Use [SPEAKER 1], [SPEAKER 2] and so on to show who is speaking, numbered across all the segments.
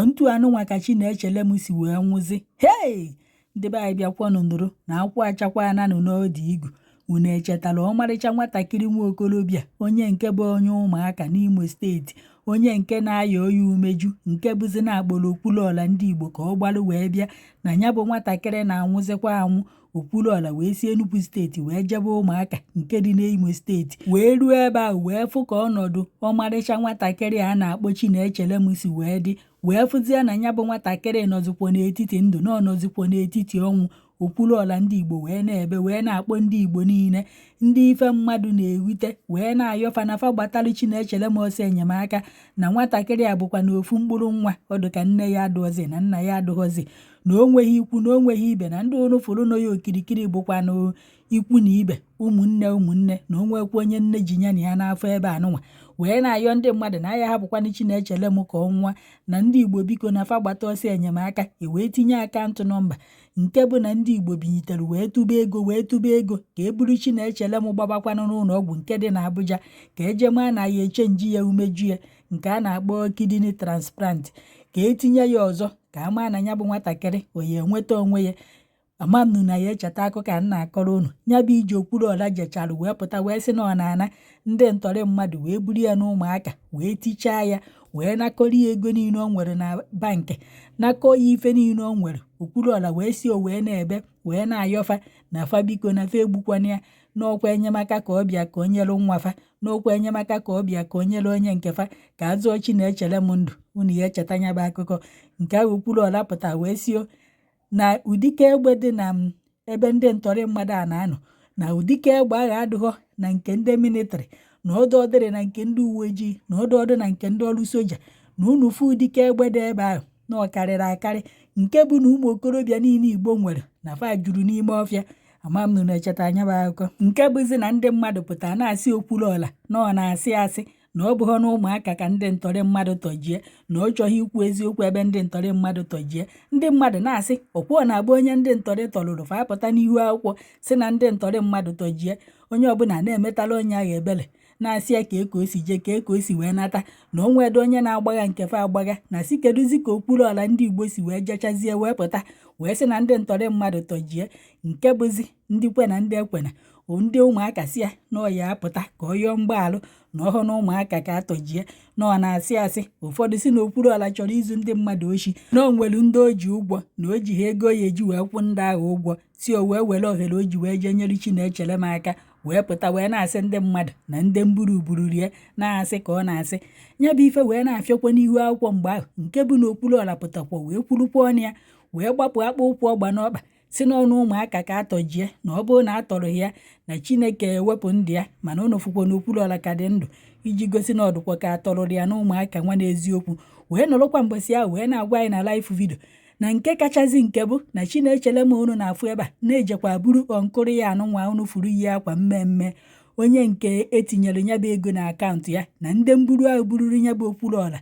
[SPEAKER 1] Ntu anụnwa ka Chinechelem si wee nwụzi. Hei, ndị be anyị, bịakwanụ nụrụ na akwụ achakwananụ n'ọdụ igu. Unu echetara ọmarịcha nwatakịrị nwa okorobịa, onye nke bụ onye Ụmụaka n'Imo Steeti, onye nke na-aya ọya umeju, nke bụzi na akpọrọ Okwuluọla ndị Igbo ka ọ gbalụ wee bịa na ya bụ nwatakịrị na-anwụzikwa anwụ? Okwuluọla wee si Enugu Steeti wee jebe Ụmụaka nke dị n'Imo Steeti, wee ruo ebe ahụ, wee fụ ka ọnọdụ ọmarịcha nwatakịrị a na-akpọ Chinechelem si wee dị, wee fụzie na ya bụ nwatakịrị nọzikwa n'etiti ndụ na ọnọzikwa n'etiti ọnwụ. Okwuluọla ndị Igbo wee na-ebe, wee na-akpọ ndị Igbo niile, ndị ife mmadụ na-ewute, wee na-ayọfa na fa gbatalụ Chinechelem ọsọ enyemaka, na nwatakịrị a bụkwa na ofu mkpụrụ nwa ọdụ ka nne ya adụghọzi na nna ya adụghọzi, na o nweghị ikwu na o nweghị ibe, na ndị ụnụ fụrụ nọ ya okirikiri bụkwa na ikwu na ibe, ụmụnne ụmụnne, na o nwekwa onye nne ji ya na ya n'afọ ebe anụnwa. Wee na-ayọ ndị mmadụ na ya hapụkwana Chinechelem ka ọ nwa, na ndị Igbo biko, na fa gbata ọsọ enyemaka. E wee tinye account number, nke bụ na ndị Igbo binyitere wee tụba ego, wee tụba ego ka e buru Chinechelem gbabakwanụ n'ụlọ ọgwụ nke dị n'Abuja, ka eje maa na ya echange ya umeju ya, nke a na-akpọ kidney transplant, ka etinye ya ọzọ, ka a maa na ya bụ nwatakịrị oyi enweta onwe ya. Ama m na ya echeta akụkọ a m na-akọrọ unu. Ya bụ ije Okwuluọla jechara wee pụta, wee sị na ọ na-ana ndị ntọrị mmadụ wee buru ya n'Ụmụaka, wee tichaa ya, wee nakọrọ ya ego niile o nwere na bankị, nakọ ya ife niile o nwere. Okwuluọla wee si o wee na-ebe, wee na-ayọfa na fa biko, na fa egbukwana ya, n'ọkwa enyemaka ka ọ bịa ka o nyere nwa fa, n'ọkwa enyemaka ka ọ bịa ka o nyere onye nke fa, ka a zụọ Chinechelem ndụ. Unu ya echeta ya bụ akụkọ nke ahụ. Okwuluọla pụta wee sio na ụdịka egbe dị na ebe ndị ntọrị mmadụ a na-anọ, na ụdịka egbe ahụ adịghọ na nke ndị military, na ọdụ ọdịrị na nke ndị uwe ojii, na ọdụ ọdụ na nke ndị ọrụ soja, na unu fụ ụdịka egbe dị ebe ahụ na ọ karịrị akarị, nke bụ na ụmụ okorobịa niile Igbo nwere na fa juru n'ime ọfịa. Ama m na echeta anya bụ akụkọ, nke bụzi na ndị mmadụ pụtara na-asị Okwuluọla na ọ na-asị asị, na ọ bụghị na ụmụaka ka ndị ntọrị mmadụ tọjie, na ọ chọghị ikwu eziokwu ebe ndị ntọrị mmadụ tọjie. Ndị mmadụ na-asị ọkwọ na-abụ onye ndị ntọrị tọrụrụ fa apụta n'ihu akwụkwọ si na ndị ntọrị mmadụ tọjie, onye ọbụla na-emetala onye ahụ ebele, na-asị ya ka eko o si jee, ka eko o si wee nata, na o nwedo onye na-agbagha nke fa agbagha, na si kedụzi ka Okwuluọla ndị Igbo si wee jechazie, wee pụta, wee sị na ndị ntọrị mmadụ tọjie. Nke bụzi ndị kwe na ndị ekwena, ndị ụmụaka si ya na ọ ya apụta ka ọ yọọ mgbaghalụ na ọhụ na ụmụaka ka atọjie, na ọ na-asị asị. Ụfọdụ si na Okwuluọla chọrọ izu ndị mmadụ oshi, na o nwere ndị o ji ụgwọ, na o ji ha ego ya eji wee kwụ ndị ahụ ụgwọ, si o wee were ohere o ji wee jee nyere Chinechelem aka, wee pụta wee na-asị ndị mmadụ na ndị mburu buru rie, na-asị ka ọ na-asị ya bụ ife wee na-afịọkwa n'ihu akwụkwọ mgbe ahụ. Nke bụ na Okwuluọla pụtakwa wee kwurukwa ọnụ ya, wee gbapụ akpụ ụkwụ ọgba n'ọkpa, si n'ọnụ ụmụaka ka atọjie, na ọ bụrụ na atọrọ ya na Chineke ewepụ ndụ ya. Mana ụnụ fụkwa na Okwuluọla ka dị ndụ, iji gosi na ọdụkwa ka atọrọ ya na ụmụaka nwa n'eziokwu. Wee nọrọkwa mbọsị ahụ wee na-agwa anyị na live video na nke kachasị nke bụ na Chinechelem unu na-afụ ebe a na-ejekwa buru ọnkụrụ ya anụnwa unu furu yi akwa mmemme, onye nke etinyere ya bụ ego na akaụntụ ya, na ndị mburu ahụ bururu ya bụ Okwuluọla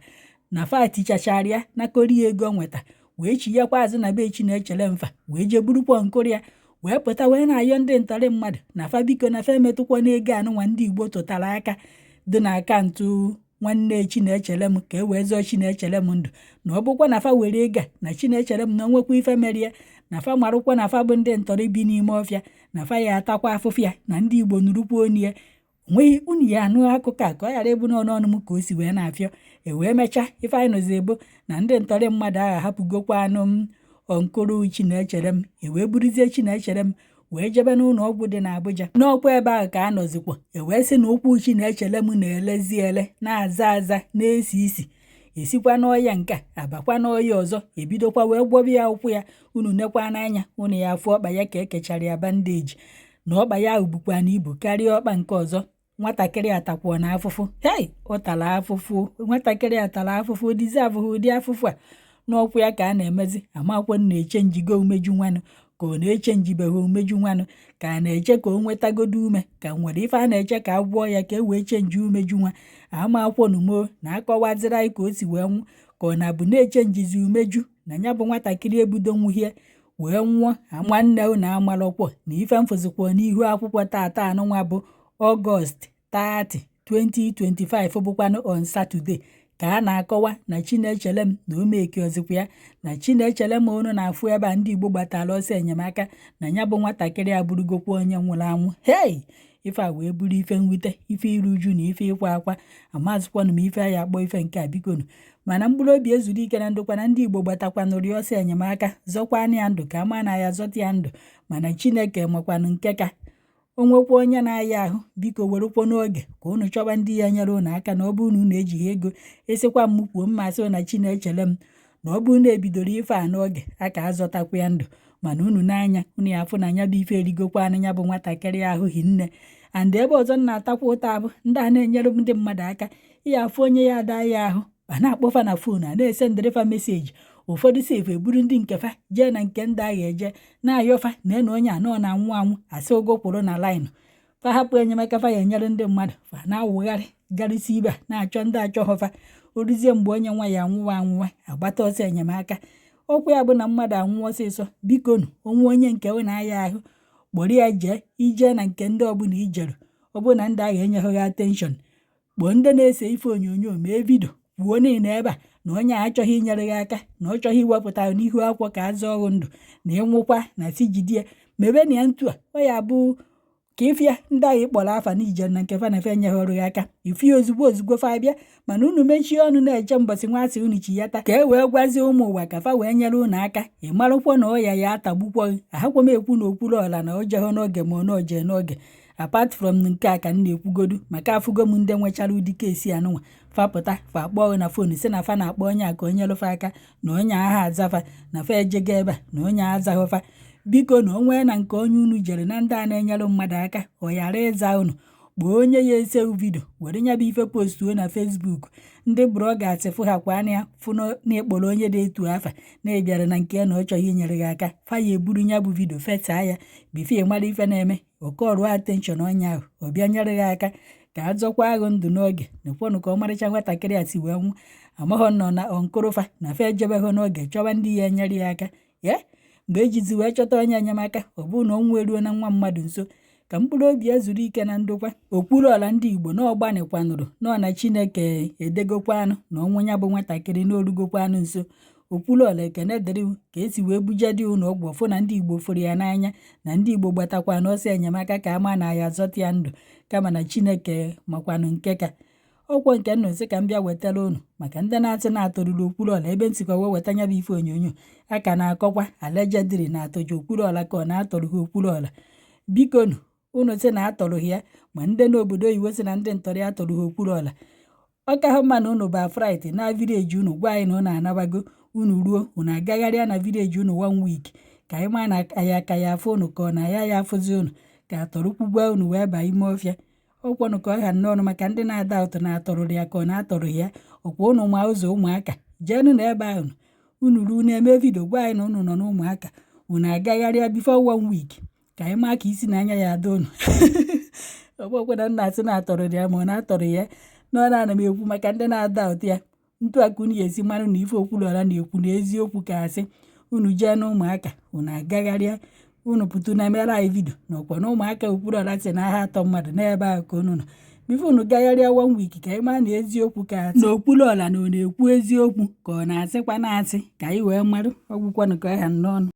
[SPEAKER 1] na fa tichachara ya, nakọrọ ya ego o nweta, wee chinyekwa azụ na be Chinechelem fa, wee jee burukwa nkụrụ ya, wee pụta wee na-ayọ ndị ntọrị mmadụ na fa biko, na fa emetụkwa n'ego anụnwa ndị Igbo tụtara aka dị na akaụntụ nwanne Chinechelem, ka e wee zọọ Chinechelem ndụ, na ọ bụkwa na fa were ego a na Chinechelem na onwekwa ife mere ya, na fa marụkwa na fa bụ ndị ntọrị bi n'ime ọfịa, na fa ya atakwa afụfụ ya. Na ndị Igbo nụrụkwa onu ya, onweghị unu ya anụ akụkọ a ka ọ ghara ịbụ n'ọnụ ọnụ m ka o si wee na-afịọ. E wee mechaa ife anyị nọzi ebo na ndị ntọrị mmadụ ahụ ahapụgokwa anụ m ọnkụrụ Chinechelem, e wee buruzie Chinechelem wee jebe n'ụlọ ọgwụ dị n'Abuja. N'ọkwa ebe ahụ ka a nọzikwa, e wee sị na ụkwụ Chinechelem na-elezi ele, na-aza aza, na-esi isi, esikwa n'ọya nke a abakwa n'ọya ọzọ, ebidokwa wee gwọba ya ụkwụ ya. Unu nekwa n'anya unu ya afụ ọkpa ya ka ekechara ya bandage, na ọkpa ya ahụ bukwa na ibu karịa ọkpa nke ọzọ. Nwatakịrị atakwuo na afụfụ. Hei, ọ tara afụfụ! Nwatakịrị atara afụfụ dizi abụghị ụdị afụfụ a. N'ọkwa ya ka a na-emezi amakwo na-eche njigo umeju nwanụ, ka ọ na-eche njibeghị umeju nwanụ, ka a na-eche ka o nwetagodo ume, ka nwere ife a na-eche ka a gwọọ ya ka e wee change umeju nwa. Amakwọnumo na akọwaziri anyị ka o si wee nwụ, ka ọ na-abụ na-eche njizi umeju na ya bụ nwatakịrị ebudo nwuhie wee nwụọ. Nwanne unu amalọkwọ na ife mfụzikwa n'ihu akwụkwọ tata anụnwa bụ Ọgọst 30, 2025, bụkwanụ on Saturday. Ka a na-akọwa na Chinechelem na o meki ozikwa ya na Chinechelem unu na-afụ ebe a, ndị Igbo gbatara ọsọ enyemaka na ya bụ nwatakịrị abụrụgokwa onye nwụrụ anwụ. Hei, ife a wee bụrụ ife mwute, ife iru uju na ife ịkwa akwa. Amazịkwanụ m ife a ya akpọ ife nke a, bikonu. Mana mkpụrụ obi ezuru ike na ndokwa na ndị Igbo gbatakwanụrụ ya ọsọ enyemaka, zọkwanụ ya ndụ ka ama na ya zọta ya ndụ. Mana Chineke makwanụ nke ka o nwekwa onye na-aya ahụ. Biko, werekwa n'oge ka unu chọba ndị ya nyere unu aka. Na ọ bụrụ na unu ejighị ego, ịsịkwa m kwuo mmasị na Chinechelem na ọ bụrụ na ebidoro ife a n'oge a ka azọtakwa ya ndụ. Mana unu n'anya unu ya afụ na ya bụ ife erigokwa anya ya bụ nwatakịrị ahụghị nne. And ebe ọzọ m na-atakwa ụta abụ ndị a na-enyere ndị mmadụ aka. Ịya afụ onye ya ada ya ahụ, a na-akpọfa na phone, a na-esendịrịfa message. Ụfọdụ sef eburu ndị nke fa jee na nke ndị agha, eje na-ayọfa na ena onye anọ na-anwụ anwụ, asị ụgwọ kwụrụ na line. Fa hapụ enyemaka fa ya enyere ndị mmadụ, fa na-awụgharị garịsị ibe a na-achọ ndị achọghọfa. Oruzie mgbe onye nwa ya anwụwa anwụwa, agbata ọsọ enyemaka. Ọkwa ya bụ na mmadụ anwụ ọsịsọ. Bikonu, onwe onye nke ọ na-aya ahụ, kpọrọ ya jee ijee na nke ndị ọbụla ijeru. Ọ bụrụ na ndị agha enyeghị attention, kpọọ ndị na-ese ife onyonyo, mee video, kwuo niile ebe a na onye a achọghị inyere gị aka, na ọ chọghị iwepụta n'ihu akwụkwọ ka a zọọ ọgụ ndụ na ịnwụkwa na si jide ya mebe na ya ntu a. Ọ ya bụ ka ịfịa ndị agha ịkpọrọ afa na ijere na nke fa na fe enyeghọrọ gị aka, ifie ozugbo ozugbo fa bịa. Mana unu mechie ọnụ na-eche mbọsị nwa asị unu chi ya taa ka e wee gwazie ụmụ ụwa ka fa wee nyere unu aka, ị marụkwa na ọya ya atagbukwa gị. Ahakwa m ekwu na okwuru ọla na o jehọ n'oge ma ọ na oje n'oge. Apart from nke a ka m na-ekwugodu maka afụgo m ndị nwechara ụdị case anụnwa, fapụta fa akpọọ na phone, si na fa na-akpọ onye a ka o nyere fa aka, na onye agha azafa, na fa ejego ebe a na onye azaghọfa. Biko, na o nwee na nke onye unu jere na ndị a na-enyere mmadụ aka, ọ ghara ịza unu, kpọọ onye ya ese video, were nya bụ ife postuo na Facebook. Ndị bloggers fụ ha kwa anya, fụ na ịkpọrọ onye dị etu afa na ị bịara na nke ya na ọ chọghị inyere gị aka, fa ya eburu nya bụ video fesaa ya. Before mara ife na-eme, ọkọrụọ attention onye ahụ, ọ bịa nyere gị aka ka a zọkwa agụ ndụ n'oge. Nekwanụ ka ọmarịcha nwatakịrị a si wee nwụ. Amaghọ nọ na ọnkụrụfa na fa ejebehụ n'oge chọba ndị ya enyere ya aka ye. Mgbe ejizi wee chọta onye enyemaka, ọ bụrụ na ọnwụ eruo na nwa mmadụ nso. Ka mkpụrụ obi ya zuru ike na ndokwa. Okwuru ọla ndị Igbo na ọgbanịkwanụrụ nọ na Chineke edegokwanụ na ọnwụ ya bụ nwatakịrị n'orugokwanụ nso. Okwuru ọla, ekene dịrị ka esi wee buje dị ụlọ ọgwụ, fụ na ndị Igbo fụrụ ya n'anya, na ndị Igbo gbatakwa n'ọsọ enyemaka ka ama na ya azọta ya ndụ. Kama na Chineke makwanụ nke ka ọkwọ nke nnụ nsị ka m bịa wetara unu maka ndị na-asị na-atọrụrụ okwuru ọla. Ebe nsikwa wee weta nya bụ ife onyonyo a ka na-akọkwa allegedly na-atọji okwuru ọla ka ọ na-atọrọ ha okwuru ọla. Bikonu, unu sị na atọrụghị ya, ma ndị n'obodo oyibo sị na ndị ntọrị atọrọ ha okwuru ọla, ọ ka hụ mma na unu ba fright na village unu gwa anyị na unu anabago. Unu ruo, unu agagharịa na village unu one week ka anyị maa na anyị aka ya afụ unu ka ọ na ya ya afụzi unu ka atọrọkwugwa unu wee baa ime ọfịa. Ọkwanụ ka ọ ha nnọọ maka ndị na-ada ụtụ na atọrụrụ ya ka ọ na-atọrọ ya. Ọkwa unu ma ụzọ ụmụaka jeenụ na ebe ahụ unu ruo na-eme video, gwa anyị na unu nọ n'ụmụaka, unu agagharịa before one week ka anyị maa ka isi na anya ya ada unu. Ọgbọkwa na nna asị na-atọrọ ya ma ọ na-atọrọ ya na ọ na-ana m ekwu maka ndị na-ada ụtụ ya ntu a ka unu ga-esi mara na ife okwuluọra na-ekwu na eziokwu. Ka asị unu jee n'ụmụaka, unu agagharịa, unu pụtụ na mere anyị video na ọkwa na ụmụaka okwuluọra sị na agha atọ mmadụ n'ebe ahụ ka unu nọ. Before unu gagharịa one week ka anyị maa na eziokwu ka asị na okwuluọra na ọ na-ekwu eziokwu ka ọ na-asịkwa na-asị, ka anyị wee marụ. Ọgwụkwanụ ka ọ ha n'ọnụ.